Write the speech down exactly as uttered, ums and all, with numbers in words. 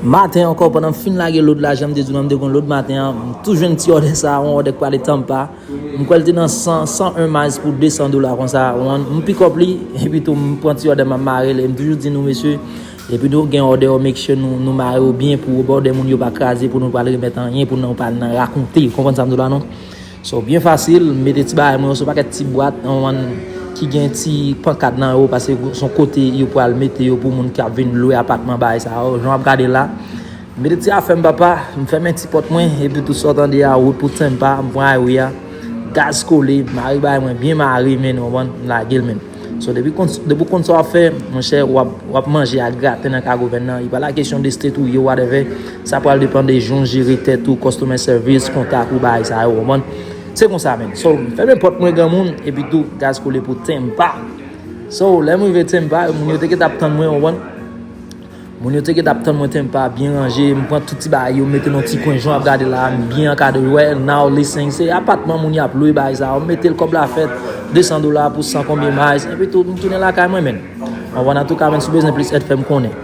Maten ankò, pandan m fin lage lòd la, jan m te di w lan, m te gon lòd maten an, m tou jwenn ti òdè sa, yon òdè k prale Tampa. M kwè l te nan san, san en miles pou de san dola konsa. Ou konprann? M pick up li, epi tou m pran ti òdè m ap mare l, e m toujou di nou, mesye, epi nou gen òdè yo, make sure nou, nou mare yo byen pou òdè moun yo pa kraze, pou nou pa al remèt anyen, pou nou pa al nan rakonte. Ou konprann sa m di w la, non? So, byen fasil, m mete ti bagay mwen yo sou pakèt ti bwat, yon ki gen ti pankad nan yo, paske se yon kote yo pral mete yo pou moun k ap vin lwe apatman, bagay sa yo. Jan w ap gade la, m mete ti afè m, papa, m fèmen ti pòt mwen, epi tou sa w tande a, wout pou Tampa, m pran highway a, gaz kole, mare bagay mwen byen mare, men, w konprann, m lage l, men. So, depi konn, depi w konn sa w ap fè, monchè, w ap, w ap manje ak graten nan Kagouvèn nan. Li pa la kesyon de state ou ye, whatever. Sa pral depann de jan w jere tèt ou, customer service, kontak ou, bagay sa yo, w konprann? Se konsa, men. So, m fèmen pòt mwen, granmoun, epi tou, gaz kole pou Tampa. So, lè m rive Tampa, moun yo te gentan ap tann mwen, w konprann? Moun yo te gentan ap tann mwen, Tampa byen ranje, m pran tout ti bagay yo, m mete nan ti kwen, jan w ap gade la, m byen ankadre, w wè, now listening, se apatman moun y ap lwe, bagay sa yo, m mete l kòb la fèt, de san dola pou san konbyen miles, epi tou, m tounen lakay mwen, men. Anvan, antouka, men, si w bezwen plis èd, fè m konnen.